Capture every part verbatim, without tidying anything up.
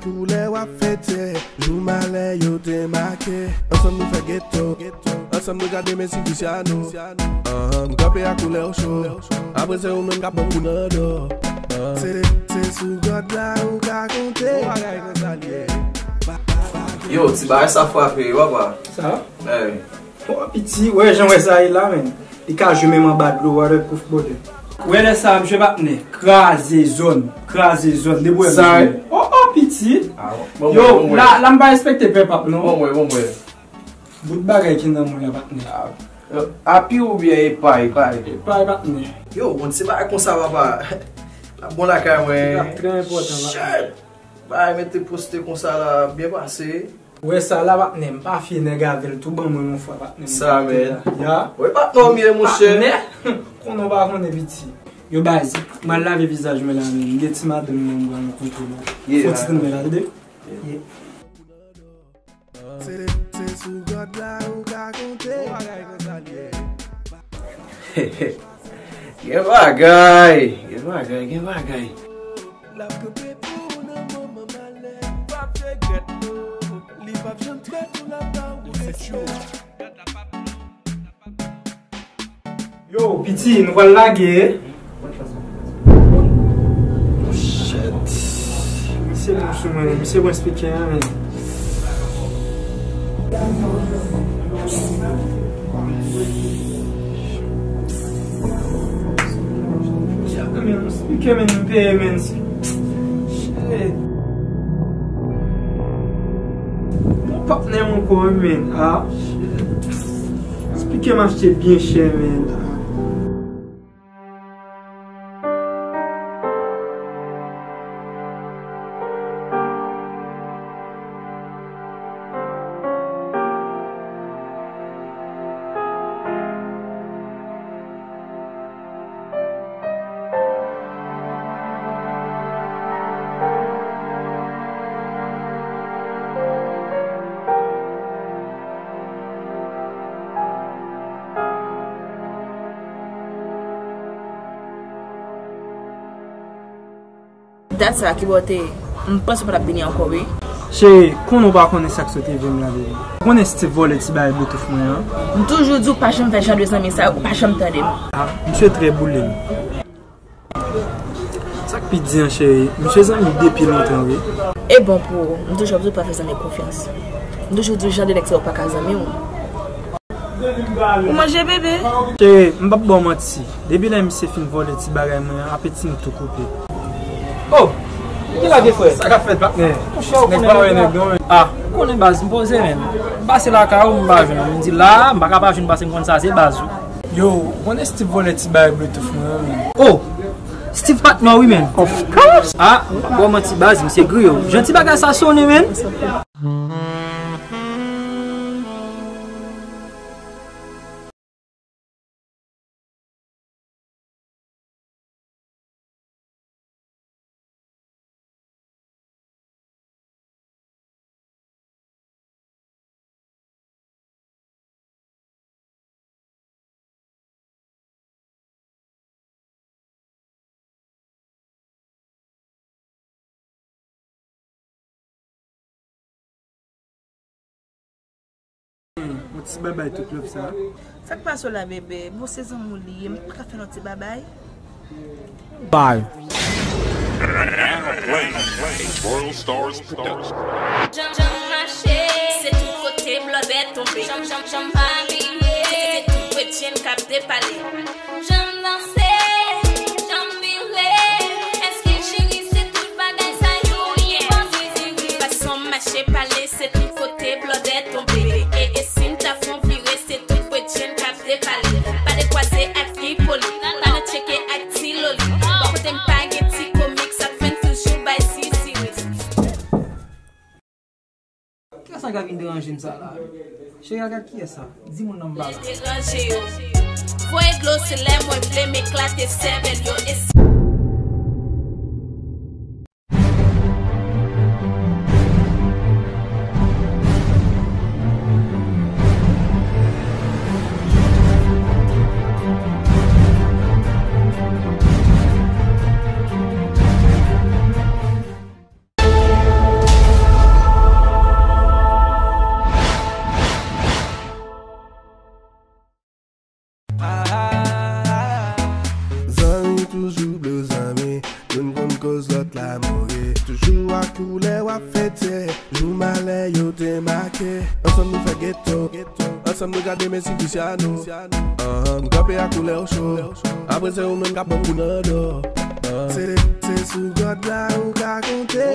Koulè w ap fete, jou malè yo te make. Ansanm nou fè geto, ansanm nou gade Messi Cristiano. Anhan, nou kanpe ak koulè w cho. Apre se ou menm k ap ban kou nan do. Se, se sou God la ou ka konte. Yo, ti bagay sa frape wi, papa. Sa? Wi. Oh, piti, wè jan wè sa ye la, men. Li ka jwe menm anba dlo, waterproof, brother. Wè lè sa, msye patnè. Kraze zòn, kraze zòn. Depi wè sa, msye. Oh, oh, piti. Ah, bon, bon, bon, bon. Yo, la, la m pa respekte pèp ap, non. Bon, bon, bon, bon. Bout bagay ki nan mwen la, patnè. Ah, api oubyen epa, epa? Epa, patnè. Yo, bon, se bagay konsa, papa. L ap bon lakay mwen. L ap trè enpòtan, patnè. Shit! Bagay mete poste konsa la, byen pase. Wè sa la, patnè, m pa fye nèg avè l tou, ban mwen yon fwa, patnè. Sa, men. Ya. Wi, patnè, w ye, monchè. Patnè, konnen w pa konnen, piti. Yo, baz, m al lave vizaj mwen la, men. M gen ti madanm nan m pral rankontre la. Yeah. Fon ti tann mwen la, tande? Yeah. Se, se sou God la ou ka konte. Gen bagay, gen bagay, gen bagay. L ap kanpe pou ou nan moman malè. Ou p ap regrèt, non. Li p ap janm trèt ou, l ap ba ou respè. Yo, piti, nou pral lage. Oh, shit. Misye bon sou mwen, misye bon speaker an, men. Men, speaker, men, m peye, men. Shit. Mon patnè ankò, men. Ah, shit. Speaker m achte byen chè, men. Dat sa ki bò te ye, m panse w pa t ap vini ankò, wi. Cheri, konnen w pa konnen sa k sot rive m la, bebe. Ou konnen Steve vòlè ti bagay Bluetooth mwen an? M toujou di w pa janm fè jan de zanmi sa yo, ou pa janm tande m. Ah, misye trè boule m. Sa k pi di an, cheri, misye zanmi depi lontan, wi. E bon pou ou, m toujou ap di w pa fè zanmi konfyans. M toujou di w jan de nèg sa yo pa ka zanmi w. Ou manje, bebe? Cheri, m p ap ba w manti. Depi lè misye fin vòlè ti bagay mwen an, apeti m tou koupe. Oh! Ki lage, frè? Sa k ap fèt, patnè? Monchè, ou konnen nèg la. Ah, ou konnen baz, m poze, men. M pase lakay ou, m pa jwenn ou. M di la, m pa ka pa jwenn paske m konn sa se baz ou. Yo, ou konnen Steve vòlè ti bagay Bluetooth mwen an, men. Oh! Steve patnè w, wi, men. Of course! Ah, m p ap ba w manti, baz, misye griye w. Jan ti bagay sa sonnen, men. Hmm, yon ti babay tout love sa. Sa k pase w la, bebe? Bon, se zanmi w li ye, m pa ka fè l yon ti babay? Bye. World Stars Production. Janm, janm mache, se tout kote blòdè tonbe. Janm, janm, janm abiye, se tout kretyen k ap depale. Janm danse, janm vire, èske cheri se tout bagay sa yo ye? Fason m mache pale, se tout kote blòdè tonbe. E, e si m ta fon vire, se tout kretyen k ap depale. Pa de kwaze ak Tripoli, pa nan tcheke ak ti loli. Bò kote m pa gen ti komik, sa k fè n toujou bay sisiri. Kiyès sa k ap vin deranje m sa la? Cheri, a gad kiyès sa? Di moun nan m pa la. Deranje yo. Voye dlo, se lè mwen vle m eklate sèvèl yo. E si Koulè w ap fete, jou malè yo te make. Ansanm nou fè geto, ansanm nou gade Messi Cristiano. Anhan, m kanpe ak koulè w cho. Apre se ou menm k ap ban kou nan do. Se, se sou God la ou ka konte.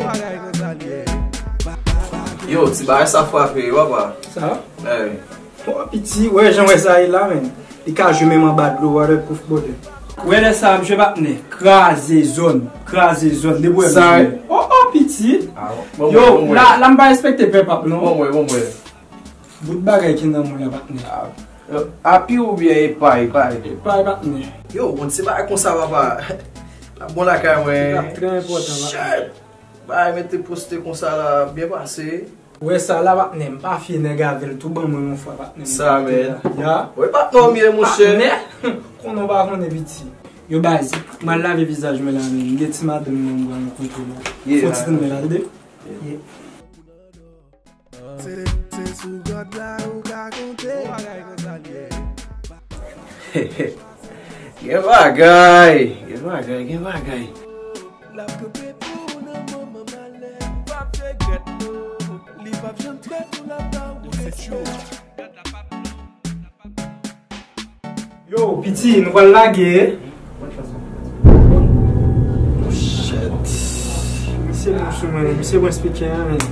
Yo, ti bagay sa frape, papa. Sa? Ey. Oh, piti, wè jan wè sa ye la, men. Li ka jwe menm anba dlo, waterproof, brother. Wè lè sa ap jwe, patnè. Kraze zòn, kraze zòn. Depi wè sa, wi. Oh, oh, piti. Ah, bon, bon, bon, bon. Yo, la, la m pa respekte pèp ap, non. Bon, bon, bon, bon. Bout bagay ki nan mwen la, patnè. Ah, api oubyen epay, epay? Epay, patnè. Yo, bon, se bagay konsa, papa. Bon, lakay mwen. Trè enpòtan, patnè. Shit! Bagay mete poste konsa la, byen pase. Wè sa la, patnè, m pa fye nèg avè l tou, ban mwen yon fwa, patnè. Sa, men. Ya. Wè, patnè, w ye, monchè. Patnè, konnen w pa konnen, piti. Yo, baz, m al lave vizaj mwen la, men. M gen ti madanm mwen m pral rankontre la. Yeah. Fon ti tann mwen la, tande? Yeah. Se, se sou God la ou ka konte. Gen bagay, gen bagay, gen bagay. L ap kanpe pou ou nan moman malè. Ou p ap regrèt, non. Li p ap janm trèt ou, l ap ba ou respè. Yo, piti, nou pral lage. Oh, shit. Misye bon sou mwen, misye bon speaker an, men.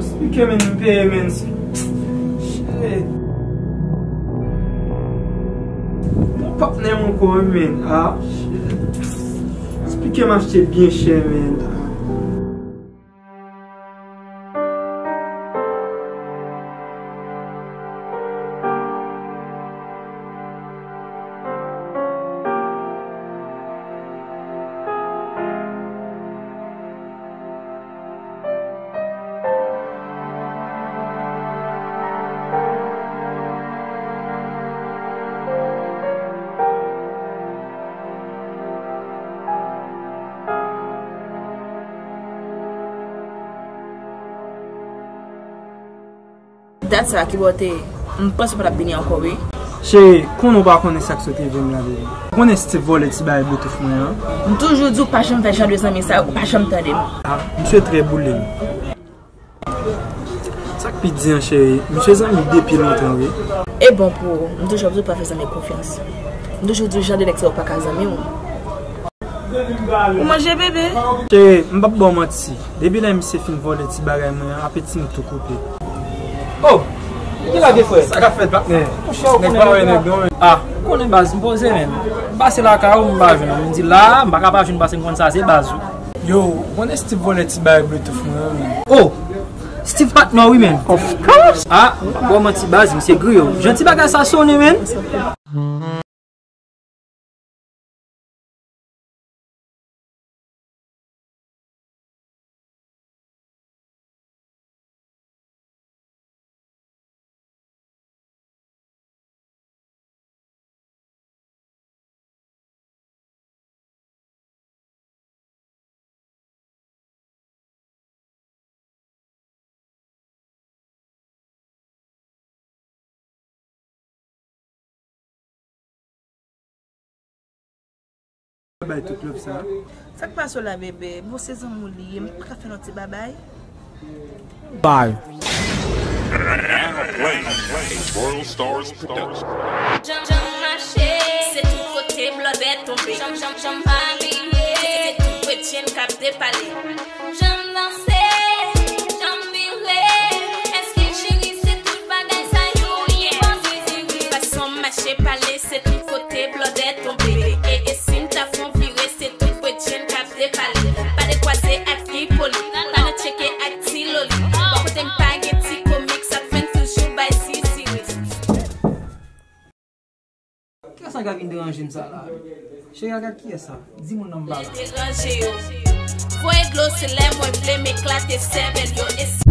Speaker, men, m peye, men. Shit. Bon, patnè m ankò, men. Ah, shit. Speaker m achte byen chè, men. Dat sa ki bò te ye, m panse w pa t ap vini ankò, wi. Cheri, konnen w pa konnen sa k sot rive m la, baby. Ou konnen Steve vòlè ti bagay Bluetooth mwen an? M toujou di w pa janm fè jan de zanmi sa yo, ou pa janm tande m. Ah, misye trè boule m. Sa k pi di an, cheri, misye zanmi depi lontan, wi. E bon pou ou, m toujou ap di w pa fè zanmi konfyans. M toujou di w jan de nèg sa yo pa ka zanmi w. Ou manje, bebe? Cheri, m p ap ba w manti. Depi lè misye fin vòlè ti bagay mwen an, apeti m tou koupe. Oh! Ki lage, frè? Sa k ap fèt, patnè? Monchè, ou konnen nèg pa wè nèg non, men. Ah, ou konnen baz, m poze, men. M pase lakay ou, m pa jwenn ou. M di la, m pa ka pa jwenn paske m konn sa se baz ou. Yo, ou konnen Steve vòlè ti bagay Bluetooth mwen an, men. Oh! Steve patnè w, wi, men. Of course! Ah, m p ap ba w manti, baz, misye griye w. Jan ti bagay sa sonnen, men. Bay tout love sa. Sa k pase w la, bebe? Bon, se zanmi w li ye. M pa ka fè yon ti babay? Bye. Now playing a World Stars production. Janm, janm mache, se tout kote blòdè tonbe. Janm, janm, janm pa bliye, se tout kretyen k ap depale. Janm danse, janm vire, èske cheri se tout bagay sa yo ye? Fason mache pale, se tout kote blòdè tonbe. E, e si m ta fon vire, se tout kretyen k ap depale. Pa de kwaze ak Hippolyte, pa nan tcheke ak Ti Loli. Bò kote m pa gen ti komik, sa k fè n toujou bay sisiri. Kiyès sa k ap vin deranje m sa la? Cheri, a gad kiyès sa? Di moun nan m pa la. Deranje yo. Voye dlo, se lè mwen vle m eklate sèvèl yo. E si